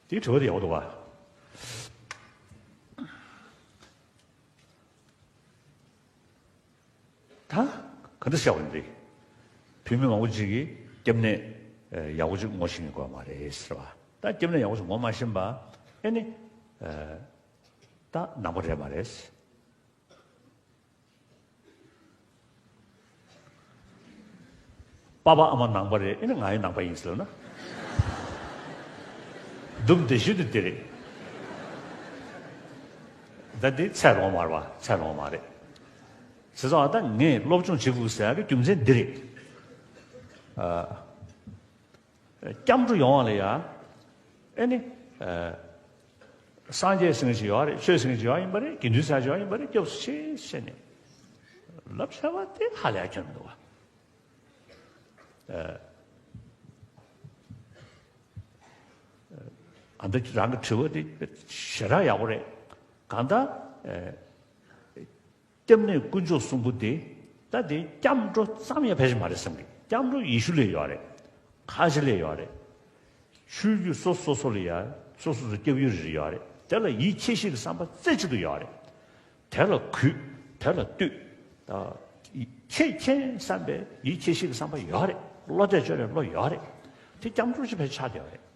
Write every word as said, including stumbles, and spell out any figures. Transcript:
དེའི་དྲི་བ་དེ་ཡག་པོ་འདུག་བ། ད་ག་འདྲ་བྱ་བ་ཡིན་རེད། བུད་མེད་མང་པོ་ཅིག་གིས་སྐྱབས་གནས་ཡག་པོ་ཅིག་ངོ་ཤེས་ཀྱི་ཡོད་མ་རེད་ཟེར་བ། ད་སྐྱབས་གནས་ཡག་པོ་ཅིག་ངོ་མ་ཤེས་པ་ཨེ་ནི་ད་ནང་པ་རེད་མ་རེད། པ་ཕ་ཨ་མ་ནང་པ་རེད། ཨེ་ནི་ང་ཡང་ནང་པ་ཡིན་ཟེར་ལབ་ན། འདུམ་དེ་ཤུལ་དུ་དེ་རེད། ད་འདི་ཚད་ལོངས་མ་རེད་བ། ཚད་ལོངས་མ་རེད། ཟེར་ཙང་ད་ངས་སློབ་སྦྱོང་བྱེད་དགོས་ཟེར་ཡག་གི་རྒྱུ་མཚན་འདི་རེད། ཨ། སྐྱབས་འགྲོ་ཡོང་བ་ལ་ཡ། ཨེ་ནི། ཨ། སངས་རྒྱས་ཟེར་མཁན་ཞིག་ཡོད་རེད། ཆོས་ཟེར་མཁན་ཞིག་ཡོད་ཡིན་པ་རེད། དགེ་འདུན་ཟེར་ཡོད་ཡིན་པ་རེད། སྐྱབས་སུ་མཆི་ཟེར་ནས་ལབ་བྱས་པ་དེ་ཧ་ལས་ཡ་ཁྱོན་མི་འདུག་བ། ཨ། ཨ། འདི་རང་གི་དྲི་བ་དེ་ཞེ་དྲག་ཡག་པོ་རེད། གང་ལྟར། ཨ། སྐྱབས་གནས་དཀོན་མཆོག་གསུམ་པོ་དེ། ད་དེ་སྐྱབས་འགྲོ་ཙམ་ཡང་ཕལ་ཆེར་མ་རེད་བསམ་གི། སྐྱབས་འགྲོ་ཡེ་ཤུ་ལ་ཡོད་རེད། ཁ་ཆེ་ལ་ཡོད་རེད། ཆོས་བརྒྱུད་སོ་སོ་སོ་ལ་ཡ། སོ་སོ་སོ་སྐྱབས་ཡུལ་རེ་རེ་ཡོད་རེད། དེ་ལ་ཡིད་ཆེས་ཤིག་གི་བསམ་པ་རྩེ་གཅིག་ཏུ་ཡོད་རེད། དེ་ལ་གུས། དེ་ལ་བཏུད། ད་ཁྱེད་མཁྱེན་བསམ་པའི་ཡིད་ཆེས་ཤིག་གི་བསམ་པ་ཡོད་རེད། བློ་གཏད་བཅོལ་བའི་བློ་ཡོད་རེད། དེ་སྐྱབས་འགྲོ་ཅིག་ཕལ་ཆེར་ཆགས་བསྡད་ཡོད་རེད།